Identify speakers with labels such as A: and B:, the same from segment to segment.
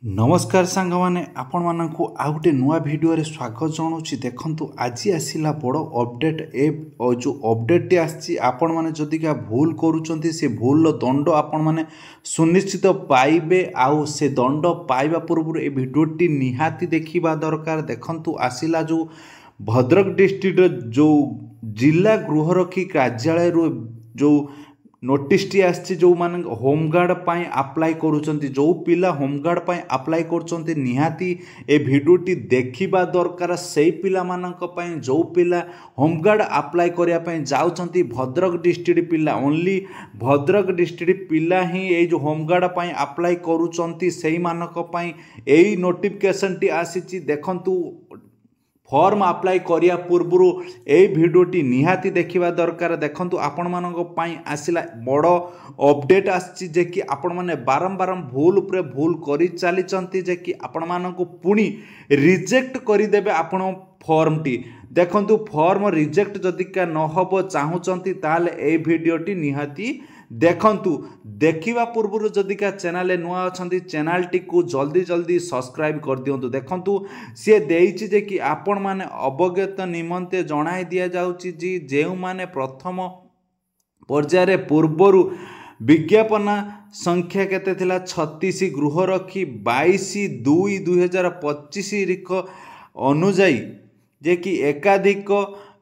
A: ନମସ୍କାର ସାଙ୍ଗମାନେ, ଆପଣମାନଙ୍କୁ ଆଉ ଗୋଟେ ନୂଆ ଭିଡ଼ିଓରେ ସ୍ୱାଗତ ଜଣାଉଛି। ଦେଖନ୍ତୁ, ଆଜି ଆସିଲା ବଡ଼ ଅପଡ଼େଟ୍। ଏ ଯେଉଁ ଅପଡ଼େଟ୍ଟି ଆସିଛି, ଆପଣମାନେ ଯଦିକା ଭୁଲ କରୁଛନ୍ତି, ସେ ଭୁଲର ଦଣ୍ଡ ଆପଣମାନେ ସୁନିଶ୍ଚିତ ପାଇବେ। ଆଉ ସେ ଦଣ୍ଡ ପାଇବା ପୂର୍ବରୁ ଏ ଭିଡ଼ିଓଟି ନିହାତି ଦେଖିବା ଦରକାର। ଦେଖନ୍ତୁ, ଆସିଲା ଯେଉଁ ଭଦ୍ରକ ଡିଷ୍ଟ୍ରିକ୍ଟର ଯେଉଁ ଜିଲ୍ଲା ଗୃହରକ୍ଷୀ କାର୍ଯ୍ୟାଳୟରୁ ଯେଉଁ ନୋଟିସଟି ଆସିଛି, ଯେଉଁମାନେ ହୋମଗାର୍ଡ଼ ପାଇଁ ଆପ୍ଲାଏ କରୁଛନ୍ତି, ଯେଉଁ ପିଲା ହୋମଗାର୍ଡ଼ ପାଇଁ ଆପ୍ଲାଏ କରୁଛନ୍ତି, ନିହାତି ଏ ଭିଡ଼ିଓଟି ଦେଖିବା ଦରକାର। ସେଇ ପିଲାମାନଙ୍କ ପାଇଁ ଯେଉଁ ପିଲା ହୋମଗାର୍ଡ଼ ଆପ୍ଲାଏ କରିବା ପାଇଁ ଯାଉଛନ୍ତି, ଭଦ୍ରକ ଡିଷ୍ଟ୍ରିକ୍ଟ ପିଲା, ଓନ୍ଲି ଭଦ୍ରକ ଡିଷ୍ଟ୍ରିକ୍ଟ ପିଲା ହିଁ ଏଇ ଯେଉଁ ହୋମଗାର୍ଡ଼ ପାଇଁ ଆପ୍ଲାଏ କରୁଛନ୍ତି, ସେଇମାନଙ୍କ ପାଇଁ ଏଇ ନୋଟିଫିକେସନଟି ଆସିଛି। ଦେଖନ୍ତୁ, ଫର୍ମ ଆପ୍ଲାଏ କରିବା ପୂର୍ବରୁ ଏଇ ଭିଡ଼ିଓଟି ନିହାତି ଦେଖିବା ଦରକାର। ଦେଖନ୍ତୁ, ଆପଣମାନଙ୍କ ପାଇଁ ଆସିଲା ବଡ଼ ଅପଡ଼େଟ୍ ଆସିଛି ଯେ କି ଆପଣମାନେ ବାରମ୍ବାର ଭୁଲ ଉପରେ ଭୁଲ କରି ଚାଲିଛନ୍ତି, ଯେ କି ଆପଣମାନଙ୍କୁ ପୁଣି ରିଜେକ୍ଟ କରିଦେବେ ଆପଣ ଫର୍ମଟି। ଦେଖନ୍ତୁ, ଫର୍ମ ରିଜେକ୍ଟ ଯଦିକା ନ ହେବ ଚାହୁଁଛନ୍ତି, ତାହେଲେ ଏଇ ଭିଡ଼ିଓଟି ନିହାତି ଦେଖନ୍ତୁ। ଦେଖିବା ପୂର୍ବରୁ ଯଦିକା ଚ୍ୟାନେଲରେ ନୂଆ ଅଛନ୍ତି, ଚ୍ୟାନେଲଟିକୁ ଜଲ୍ଦି ଜଲ୍ଦି ସବସ୍କ୍ରାଇବ୍ କରିଦିଅନ୍ତୁ। ଦେଖନ୍ତୁ, ସିଏ ଦେଇଛି ଯେ କି ଆପଣମାନେ ଅବଗତ ନିମନ୍ତେ ଜଣାଇ ଦିଆଯାଉଛି ଯେ ଯେଉଁମାନେ ପ୍ରଥମ ପର୍ଯ୍ୟାୟରେ ପୂର୍ବରୁ ବିଜ୍ଞାପନ ସଂଖ୍ୟା କେତେ ଥିଲା 36 ଗୃହରକ୍ଷୀ 22/2/2025 ରିଖ ଅନୁଯାୟୀ ଯେ କି ଏକାଧିକ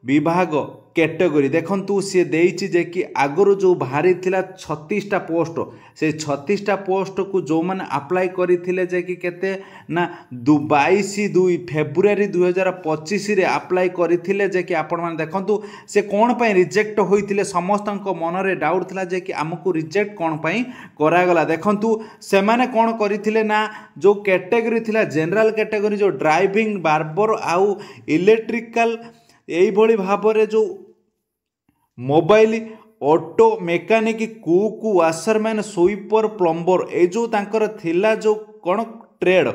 A: ବିଭାଗ କ୍ୟାଟେଗୋରୀ। ଦେଖନ୍ତୁ, ସିଏ ଦେଇଛି ଯେ କି ଆଗରୁ ଯେଉଁ ବାହାରିଥିଲା 36ଟା ପୋଷ୍ଟ, ସେ 36ଟା ପୋଷ୍ଟକୁ ଯେଉଁମାନେ ଆପ୍ଲାଏ କରିଥିଲେ, ଯେ କି କେତେ ନା 22/2 ଫେବୃଆରୀ 2025ରେ ଆପ୍ଲାଏ କରିଥିଲେ, ଯେ କି ଆପଣମାନେ ଦେଖନ୍ତୁ, ସେ କ'ଣ ପାଇଁ ରିଜେକ୍ଟ ହୋଇଥିଲେ। ସମସ୍ତଙ୍କ ମନରେ ଡାଉଟ୍ ଥିଲା ଯେ କି ଆମକୁ ରିଜେକ୍ଟ କ'ଣ ପାଇଁ କରାଗଲା। ଦେଖନ୍ତୁ, ସେମାନେ କ'ଣ କରିଥିଲେ ନା ଯେଉଁ କ୍ୟାଟେଗୋରୀ ଥିଲା ଜେନେରାଲ କ୍ୟାଟେଗୋରୀ, ଯେଉଁ ଡ୍ରାଇଭିଂ, ବାର୍ବର ଆଉ ଇଲେକ୍ଟ୍ରିକାଲ, ଏଇଭଳି ଭାବରେ ଯେଉଁ mobile, auto mechanic, cook, washerman, sweeper, plumber, ଏଇ ଯେଉଁ ତାଙ୍କର ଥିଲା ଯେଉଁ କ'ଣ ଟ୍ରେଡ୍,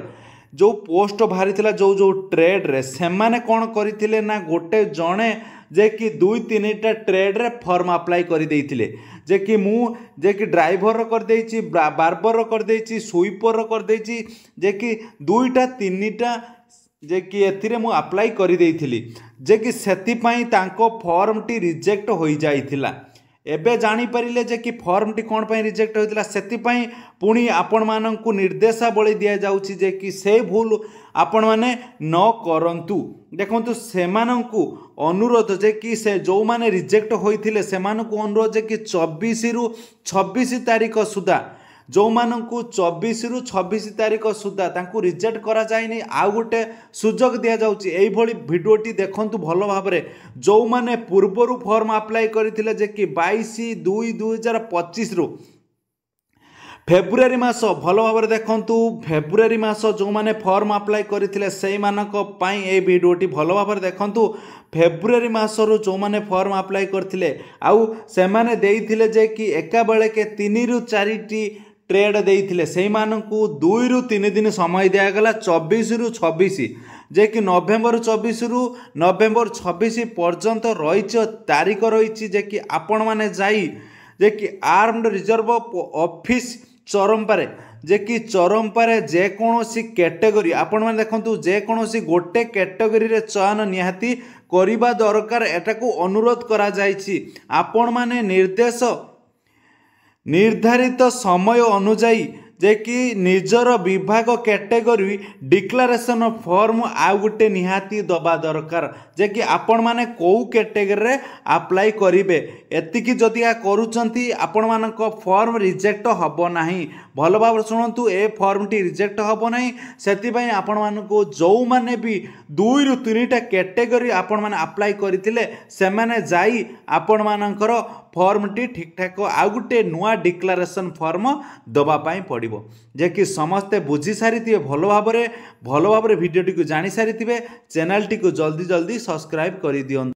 A: ଯେଉଁ ପୋଷ୍ଟ ବାହାରିଥିଲା ଯେଉଁ ଯେଉଁ ଟ୍ରେଡ୍ରେ, ସେମାନେ କ'ଣ କରିଥିଲେ ନା ଗୋଟେ ଜଣେ ଯେ କି ଦୁଇ ତିନିଟା ଟ୍ରେଡ୍ରେ ଫର୍ମ ଆପ୍ଲାଏ କରିଦେଇଥିଲେ, ଯେ କି ମୁଁ ଯେ କି ଡ୍ରାଇଭରର କରିଦେଇଛି, ବାର୍ବରର କରିଦେଇଛି, ସୁଇପରର କରିଦେଇଛି, ଯେ କି ଦୁଇଟା ତିନିଟା ଯେ କି ଏଥିରେ ମୁଁ ଆପ୍ଲାଏ କରିଦେଇଥିଲି, ଯେ କି ସେଥିପାଇଁ ତାଙ୍କ ଫର୍ମଟି ରିଜେକ୍ଟ ହୋଇଯାଇଥିଲା। ଏବେ ଜାଣିପାରିଲେ ଯେ କି ଫର୍ମଟି କ'ଣ ପାଇଁ ରିଜେକ୍ଟ ହୋଇଥିଲା। ସେଥିପାଇଁ ପୁଣି ଆପଣମାନଙ୍କୁ ନିର୍ଦ୍ଦେଶାବଳୀ ଦିଆଯାଉଛି ଯେ କି ସେ ଭୁଲ ଆପଣମାନେ ନ କରନ୍ତୁ। ଦେଖନ୍ତୁ, ସେମାନଙ୍କୁ ଅନୁରୋଧ ଯେ କି ସେ ଯେଉଁମାନେ ରିଜେକ୍ଟ ହୋଇଥିଲେ, ସେମାନଙ୍କୁ ଅନୁରୋଧ ଯେ କି 24ରୁ 26 ତାରିଖ ସୁଦ୍ଧା, ଯେଉଁମାନଙ୍କୁ 24ରୁ 26 ତାରିଖ ସୁଦ୍ଧା ତାଙ୍କୁ ରିଜେକ୍ଟ କରାଯାଇନି, ଆଉ ଗୋଟେ ସୁଯୋଗ ଦିଆଯାଉଛି। ଏଇଭଳି ଭିଡ଼ିଓଟି ଦେଖନ୍ତୁ ଭଲ ଭାବରେ। ଯେଉଁମାନେ ପୂର୍ବରୁ ଫର୍ମ ଆପ୍ଲାଏ କରିଥିଲେ, ଯେ କି 22/2/2025ରୁ ଫେବୃଆରୀ ମାସ, ଭଲ ଭାବରେ ଦେଖନ୍ତୁ, ଫେବୃଆରୀ ମାସ ଯେଉଁମାନେ ଫର୍ମ ଆପ୍ଲାଏ କରିଥିଲେ, ସେଇମାନଙ୍କ ପାଇଁ ଏଇ ଭିଡ଼ିଓଟି ଭଲ ଭାବରେ ଦେଖନ୍ତୁ। ଫେବୃଆରୀ ମାସରୁ ଯେଉଁମାନେ ଫର୍ମ ଆପ୍ଲାଏ କରିଥିଲେ ଆଉ ସେମାନେ ଦେଇଥିଲେ ଯେ କି ଏକାବେଳକେ ତିନିରୁ ଚାରିଟି ଟ୍ରେଡ୍ ଦେଇଥିଲେ, ସେଇମାନଙ୍କୁ 2ରୁ 3 ଦିନ ସମୟ ଦିଆଗଲା, 24ରୁ 26, ଯେ କି ନଭେମ୍ବର 24ରୁ ନଭେମ୍ବର 26 ପର୍ଯ୍ୟନ୍ତ ରହିଛି, ତାରିଖ ରହିଛି, ଯେ କି ଆପଣମାନେ ଯାଇ ଯେ କି ଆର୍ମଡ ରିଜର୍ଭ ଅଫିସ୍ ଚରମ୍ପାରେ, ଯେ କି ଚରମ୍ପାରେ ଯେକୌଣସି କ୍ୟାଟେଗୋରୀ, ଆପଣମାନେ ଦେଖନ୍ତୁ, ଯେକୌଣସି ଗୋଟେ କ୍ୟାଟେଗୋରୀରେ ଚୟନ ନିହାତି କରିବା ଦରକାର। ଏଟାକୁ ଅନୁରୋଧ କରାଯାଇଛି। ଆପଣମାନେ ନିର୍ଦ୍ଦେଶ ନିର୍ଦ୍ଧାରିତ ସମୟ ଅନୁଯାୟୀ ଯେ କି ନିଜର ବିଭାଗ କ୍ୟାଟେଗୋରୀ ଡିକ୍ଲାରେସନ୍ ଫର୍ମ ଆଉ ଗୋଟେ ନିହାତି ଦେବା ଦରକାର, ଯେ କି ଆପଣମାନେ କେଉଁ କ୍ୟାଟେଗୋରୀରେ ଆପ୍ଲାଏ କରିବେ। ଏତିକି ଯଦି କରୁଛନ୍ତି, ଆପଣମାନଙ୍କ ଫର୍ମ ରିଜେକ୍ଟ ହେବ ନାହିଁ। ଭଲ ଭାବରେ ଶୁଣନ୍ତୁ, ଏ ଫର୍ମଟି ରିଜେକ୍ଟ ହେବ ନାହିଁ। ସେଥିପାଇଁ ଆପଣମାନଙ୍କୁ ଯେଉଁମାନେ ବି ଦୁଇରୁ ତିନିଟା କ୍ୟାଟେଗୋରୀ ଆପଣମାନେ ଆପ୍ଲାଏ କରିଥିଲେ, ସେମାନେ ଯାଇ ଆପଣମାନଙ୍କର ଫର୍ମଟି ଠିକ୍ଠାକ୍ ଆଉ ଗୋଟେ ନୂଆ ଡିକ୍ଲାରେସନ୍ ଫର୍ମ ଦେବା ପାଇଁ ପଡ଼ିବ। ଯେ କି ସମସ୍ତେ ବୁଝି ସାରିଥିବେ, ଭଲ ଭାବରେ ଭଲ ଭାବରେ ଭିଡ଼ିଓଟିକୁ ଜାଣି ସାରିଥିବେ। ଚ୍ୟାନେଲଟିକୁ ଜଲ୍ଦି ଜଲ୍ଦି ସବସ୍କ୍ରାଇବ୍ କରିଦିଅନ୍ତୁ।